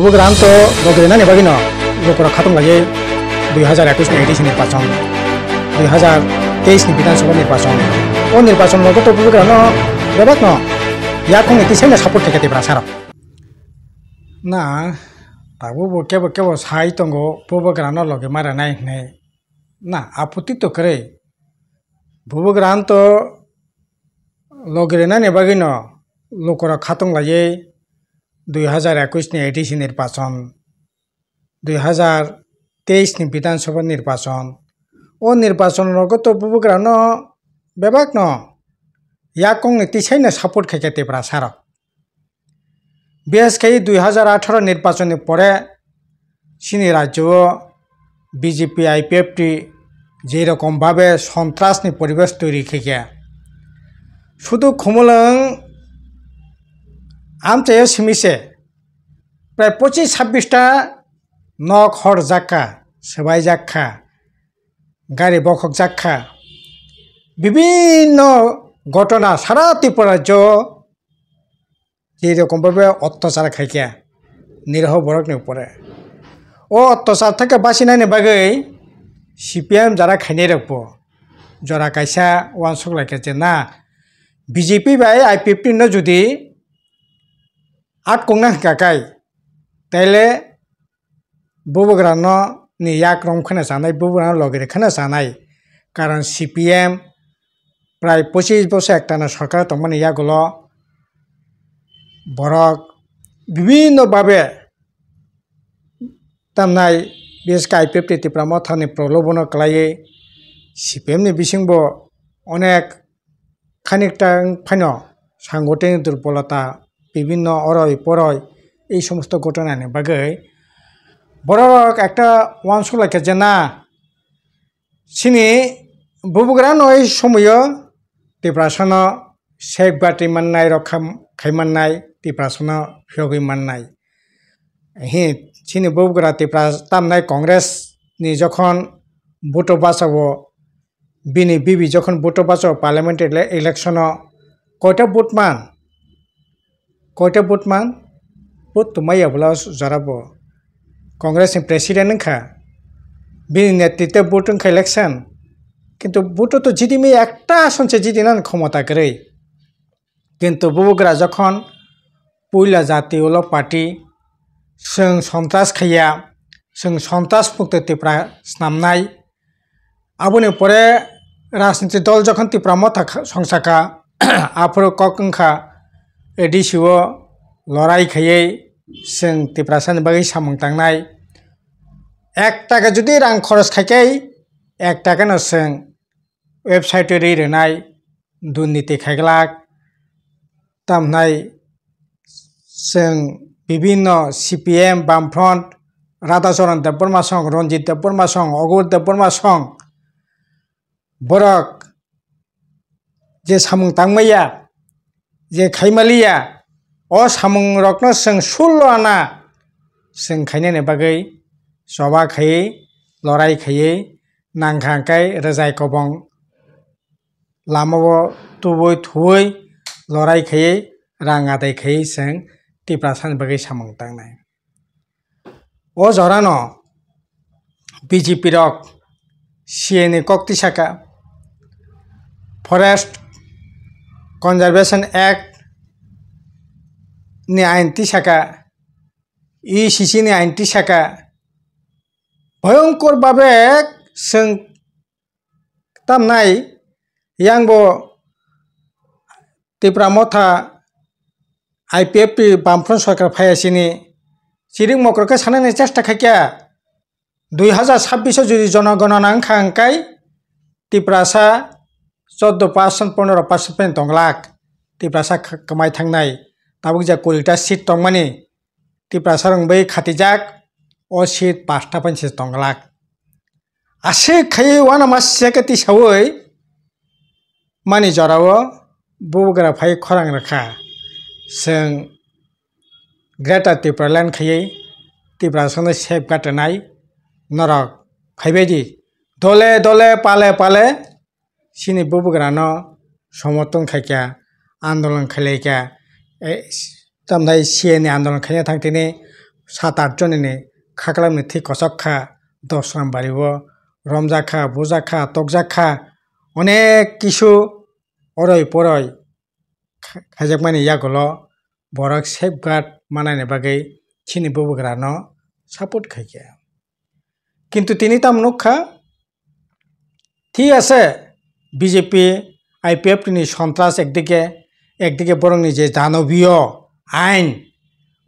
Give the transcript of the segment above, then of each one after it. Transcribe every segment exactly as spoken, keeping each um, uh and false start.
Bubagra to logrinani bagwino lukurok khatung laiwi dui hazar ekwis ni A D C nirbachon, dui hazar teis ni Bidhan Sabha nirbachon, o nirbachon logo to Bubagrano bebakno yakungni tisaino support khaikha Tiprasarok. Na, tabukbo kebo kebo sai tongo Bubagrano logi ma rwnai hwnwi. Na, aputi to kwrwi. Bubagrano to logrinani bagwino lukurok khatung laiwi dui hazar ekwis ni A D C nirbachon, dui hazar teis ni Bidhan Sabha nirbachon, o nirbachon rogo to Bubagrano bebakno yakungni tisaino support khaikha Tiprasarok. Bises khe dui hazar atharo nirbachon ni pore chini rajyo o B J P I P F T je rokom bhabe sontras ni poribesh toiri khaikha. Sudu Khumulwng amchaio simi se prai pochis sabbis ta nok horjak kha, swbaijak kha, gari bokhokjak kha. Bibhinno ghotona sara Tripura rajyo je rokom bhabe ottachar khaikha niraho borokni upore. O ottachar theke bachinani bagwi C P M jara khainai rokbo jora kaisa uansuk laikha je na B J P bai I P F T no jodi atkokna hwnkha kai, taile Bubagrano ni yak rom kheno chanai, Bubagrano logi rw kheno chanai. Karon C P M prai pochis bosor ektana sorkar tongmani yagulo borok bibhinno bhabe tamnai, bises khe I P F T Tipra Mothani prolobono kwlaiwi C P M ni bisingbo onek khanikta wng phano sangotini durbolota, bibhinno oroi poroi, ei somosto ghotonani bagwi bororok ekta uansuk laikha je na chini Bubagrano ei somoio Tiprasano safeguard ri mannai, rokha khai mannai, Tiprasano phiyogwi mannai. Hi, chini Bubagra Tipra tamnai Congress ni jokhon vote o bachao, bini bibi jokhon vote o bachao parliamentary ele-, election o koita vote man? Koita vote man? Vote to maya bwla jora bo. Congress ni president wngkha. Bini netritwe vote wngkha election. Kintu vote o to jidi maya, ekta ason se jidi nani khomota kwrwi. Kintu Bubagra jokhon puila jati ulo party, chwng sontras khaiya, chwng sontras mukto Tipra snamnai. Aboni pore rajniti dol jokhon Tipra Motha kha-, songsaka, aphuru kok wngkha A D C o lorai khaiwi chwng Tiprasani bagwi samung tangnai. Ek taka jodi rang khoros khaikhai, ek taka no chwng website o ri rwnai, durniti khaiglak, tamhnai chwng bibhinno C P M, Bamfront, Radhacharan Debbarma song, Ranjit Debbarma song, Ogur Debbarma song, borok je samung tangmaya, je khaimaliya, o samungrokno chwng sullo ana chwng khainani bagwi choba khaiwi, lorai khaiwi, nangkha hwnkhe rwjai kobong lamao tubui thuwi, lorai khaiwi, rang adai khaiwi chwng Tiprasani bagwi samung tangnai. O jorano B J P rok C A ni kok tisaka, Forest Conservation Act ni ain tisaka, E C C ni ain tisaka, bhoyongkor babe chwng tamnai, yang bo Tipra Motha I P F T Bamfront sorkar phaiya sini chirik mokro khe sanani chesta khaikha. Dui hazar sabbish o jodi jonogonona wngkha hwnkhe Tiprasa chordo percent, pondro percent pen tong lak Tiprasa kh-, kwmai thangnai. Tabuk je kurita seat tongmani Tiprasa rwngwi khatijak, o seat pasta pen se tong lak. Aswk khaiwi uanama siyakhe tisaui mani jorao Bubagra phai khorang rwkha. Chwng Greater Tipraland khaiwi Tiprasano safeguard rwnai norok phaibai di. Dole dole pale pale chini Bubagrano somorthon khaikha, andolon khailaikha, eh, tamthai C A ni andolon khaina thangtini sat at jonini khaklamni thwi kochok kha, Dosram bario romjak kha, bujak kha, tokjak kha, onek kisu oroi poroi kha-, khaijakmani yagulo borok safeguard manani bagwi chini bubagrano support khaikha. Kintu tini tamo nukha, ঠিক আছে, BJP, IPF ni সন্ত্রাস একদিকে, একদিকে borokni je danobiyo ain,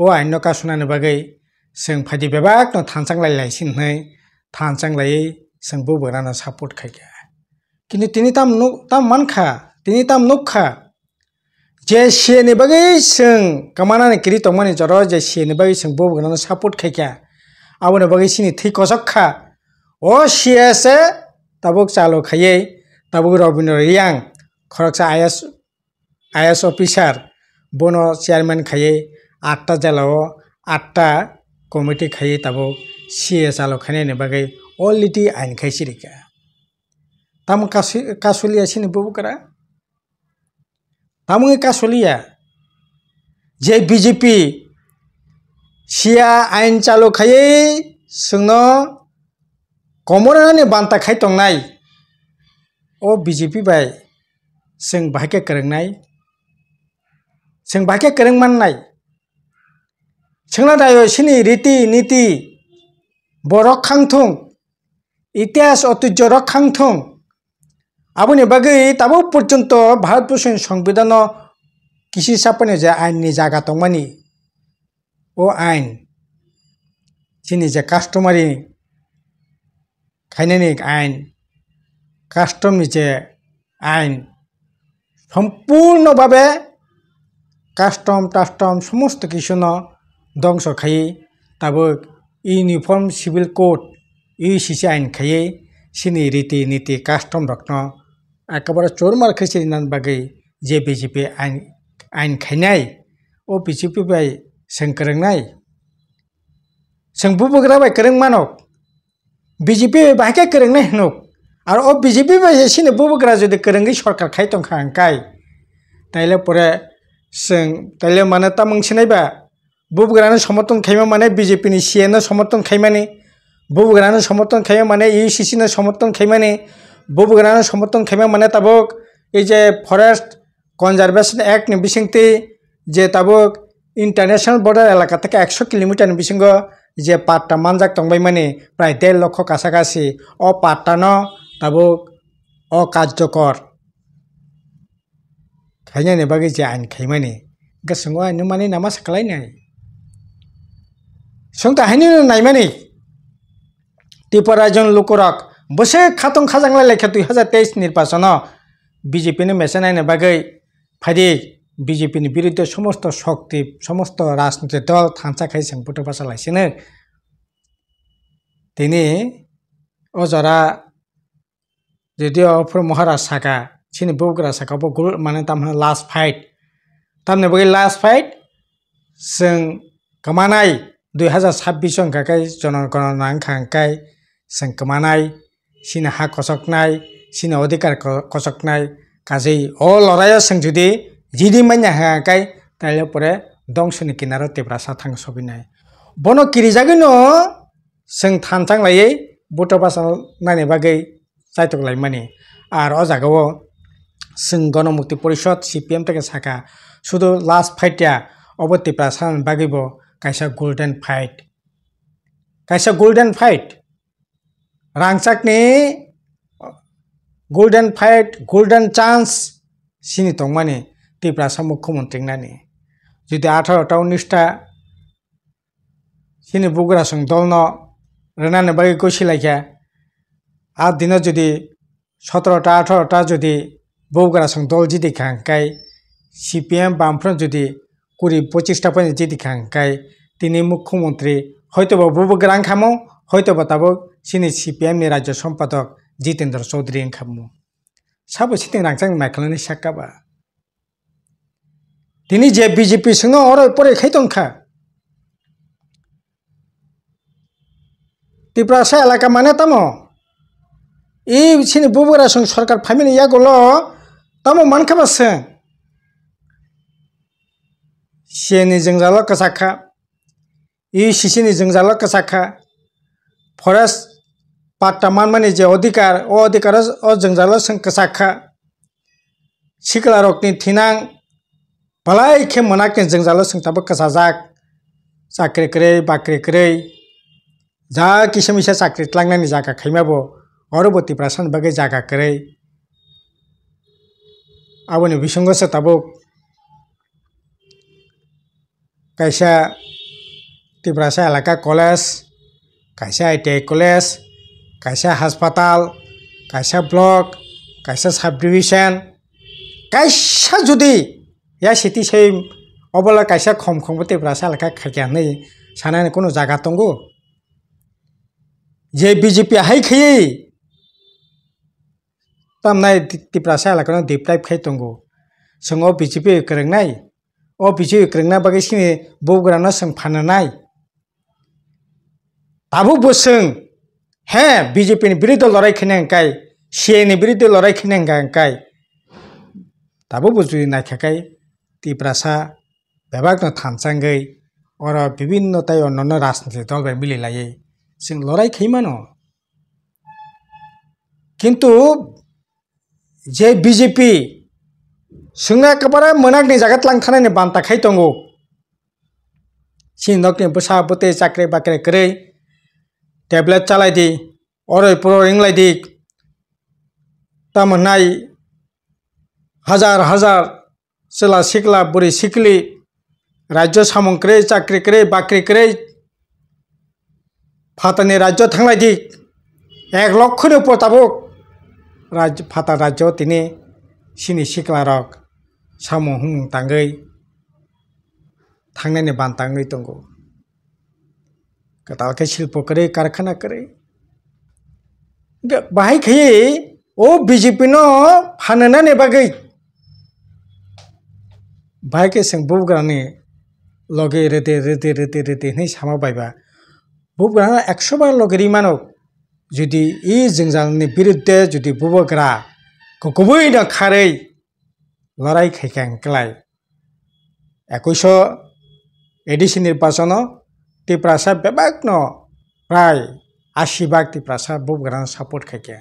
o ainno kasunani bagwi chwng phaidi bebakno thanchang lai lai sin hwnwi thanchang laiwi chwng bubagrano support khaikha. Kintu tini tam nuk-, tam mankha, tini tam nukha, je C A ni bagwi chwng kwmanani kiri tongmani jora je C A ni bagwi chwng bubagrano support khaikha, aboni bagwi chini thwi kochok kha. O C A se tabuk chalo khaiwi, tabuk Robindra Riyang, khoroksa I A S, I A S officer, bono chairman khaiwi atta jela o atta committee khaiwi tabuk C A chalo khainani bagwi already ain khai sirikha. Tamo kasu-, kasulia chini bubagra? Tamo wngwi kasulia? Je B J P C A ain chalo khaiwi chwngno komorani banta khai tongnai, o B J P bai chwng bahai khe kwrwngnai? Chwng bahai khe kwrwng mannai? Chwngno dayo chini riti niti bo rok khang thung, itihas otuijo rok khang thung. Aboni bagwi tabuk porjonto Bharatborsoni Songbidanno kisi sapani je ainni jaga tongmani, o ain chini je customary khainani ain, custom ni je ain, sompurno babe custom tastom somosto kisuno dongso khaiwi tabuk Uniform Civil Code, U C C ain khaiwi chini riti niti custom rokno ekabare churmar khe sirinani bagwi je B J P ain, ain khainai, o B J P bai chwng kwrwngnai? Chwng bubagra bai kwrwng mano, B J P bai bahai khe kwrwngnai hwnuk. Aro o B J P bai se chini bubagra jodi kwrwngwi sorkar khai tongkha hwnkai, taile pore chwng taile mane tamung sinai ba? Bubagrano somorthon khaima mane B J P ni C A no somorthon khaimani, bubagrano somorthon khaima mane U C C no somorthon khaimani, bubagrano somorthon khaima mane tabuk ei je Forest Conservation Act ni bisingtwi je tabuk international border elaka theke ekso kilometer ni bisingo je patta manjak tongbaimani prai der lokho kasakasi, o patta no tabuk o karjokor khainani bagwi je ain khaimani, hwnkhe chwng o ain no manwi nama sa kwlainai? Chwng ta haino naimani, Tripura rajyoni lukurok bwswk khatong khajang lai laikha dui hazar teis nirbachono B J P no mecha naina bagwi phaidi B J P ni biruddhe somosto shokti, somosto rajniti dol thansa khai chwng buto basa laisino. Tini o jora Jodio phuru Maharaj saka, chini bubagra saka bo gul mane tam hwnwi last fight. Tamni bagwi last fight chwng kwmanai dui hazar sabbish wngkha khe jono gono nang kha hwnkhe chwng kwmanai, chini ha kochoknai, chini odhikar ko-, kochoknai. Kajei o loraio chwng jodi jidi manya hwnkhe taile pore dongsoni kinaro Tiprasa thang sobinai. Bono kirijagwino chwng thanchang laiwi buto basa nani bagwi chaitok laimani. Ar o jagao chwng Ganamukti Porishad, C P M, theke saka, sudu last fight ya, obo Tiprasa ni bagwi bo kaisa golden fight. Kaisa golden fight. Rangchakni golden fight, golden chance sini tongmani Tiprasa mukhyamantri wngnani. Jodi atharo ta unis ta chini bugrasong dolno rwnani bagwi gosi laikha. A dino jodi sotoro ta, atharo ta jodi bugrasong dol jidi kha hwnkhe, C P M Bamfront jodi kuri pochis ta poino jidi kha hwnkhe, tini mukhyamantri hoitoba bubagra wngkhamu, hoitoba tabuk chini C P M ni rajya sompadok Jitendra Chaudhary wngkhamu. Sabo siting rangchak naikhlani sakha ba? Tini je B J P swngo oro pore khai tongkha. Tiprasa elaka mane tamo? I chini bubagra song sorkar phaimani yagulo tamo mankha ba seng? Seni jwngjalo kwchak kha. E C C ni jwngjalo kwchak kha. Forest patta manmani je odhikar, o odhikar o jwngjalo chwng kwchak kha. Siklarokni thinang belai khe mwnakni jwngjalo chwng tabuk kwchajak. Chakri kwrwi, bakri kwrwi, ja kisa misa chakri tlangnani jaga khaima bo, oro bo Tiprasani bagwi jaga kwrwi. Aboni bisingo se tabuk kaisa Tiprasa elaka college, kaisa I T I college, kaisa haspatal, kaisa block, kaisa subdivision, kaisa judi ya city se obola kaisa khom khom bo Tiprasa elaka khaikya hinwi sanani kunu jaga tongo? Je B J P hai khaiwi tamnai Tiprasa elakano deprive khai tongo. Chwng o B J P kwrwngnai, o B J P kwrwngna bagwi chini bubagrano chwng phananai. Tabuk bo chwng, he, B J P ni biruddhe lorai khaina hwnkhe, C A A ni biruddhe lorai khaina hwnkhe, tabuk bo jodi naikha khe Tiprasa bebakno thanchangwi oro bibinno tei onnono rajniti dol bai mililaiwi chwng lorai khai mano. Kintu je B J P swngna kwbara mwnakni jaga tlang thanani banta khai tongo. Chini nokni bwsa bwtwi chakri bakri kwrwi tablet chalai di, oroi poroi wnglai di, tamo hnai hajar hajar chwla sikla bwrwi sikli rajyo samung kwrwi chakri kwrwi bakri kwrwi phatani rajyo thanglai di, ek lokkho ni upor tabuk raj-, phatar rajyo tini chini sikla rok samung humung tangwi thangnani banta wngwi tongo. Kwtal khe silpo kwrwi, karkhana kwrwi. Hwnkhe bahai khe o B J P no phananani bagwi bahai khe chwng bubagrani logi rwdi, rwdi, rwdi, rwdi hinwi sama baiba. Bubagrano ekso bar logi rwi mano. Jodi e jwngjalni biruddhe jodi bubagra kubui no kharwi lorai khaikha hwnkhlai, ekuiso A D C nirbachono Tiprasa bebakno prai asi bak Tiprasa bubagrano support khaikha,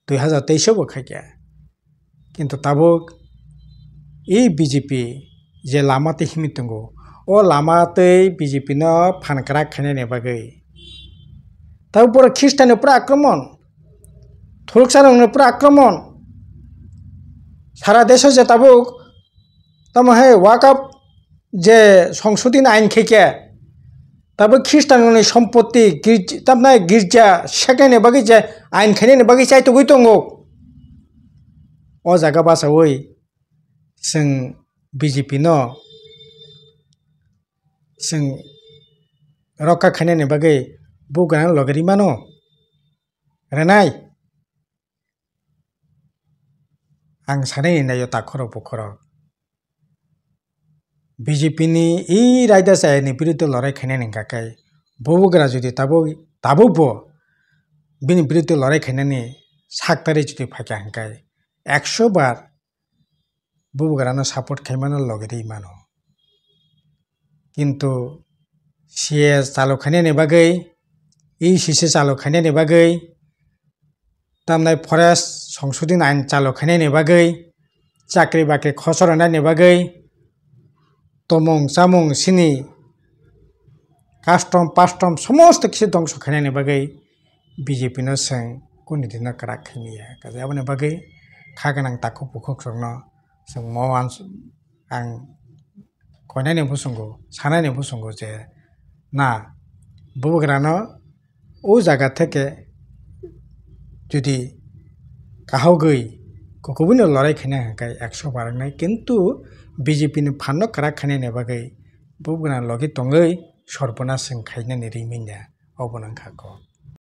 dui hazar teis o bo khaikha. Kintu tabuk e B J P je lama tei himwi tongo, o lama tei B J P no phan kwrak khainani bagwi. Tabuk borok Khristanni pura akromon, Thoroksa rokni pura akromon. Sara deso je tabuk tamo hai wakaf je songsodhini ain khaikhe, tabuk Khristanrokni sompotti girj-, tamnai girja seknaini bagwi je ain khainani bagwi chaitugwi tongo. O jaga bachaui chwng B J P no chwng rokha khainani bagwi bubagrano logi rwi mano? Rwnai? Ang sanani naio takhorok bukhorok. B J P ni e raida chayani biruddhe lorai khainani hwnkha khe bubagra jodi tabuk, tabukbo bini biruddhe lorai khainani sak tarwi jodi phaikha hwnkhe ekso bar bubagrano support khaimano logi rwi mano. Kintu C A A chalo khainani bagwi, E C C chalo khainani bagwi, tamnai forest songsodhini ain chalo khainani bagwi, chakri bakri khosor rwnani bagwi, tomung chamung chini custom pastom somosto kisi dongso khainani bagwi B J P no chwng kuni dino kwrak khaimaya. Kaisa aboni bagwi kha gwnang takhuk bukhuk rokno chwng mo uansuk ang koinani bwswngo, sanani bwswngo je na bubagrano o jaga theke jodi kahogwi kukubuino lorai khaina hwnkhe ekso bar wngnai, kintu B J P ni phanno kwrak khainani bagwi bubagrano logi tongwi sorbonas chwng khainani rimanya obo wngkha kok.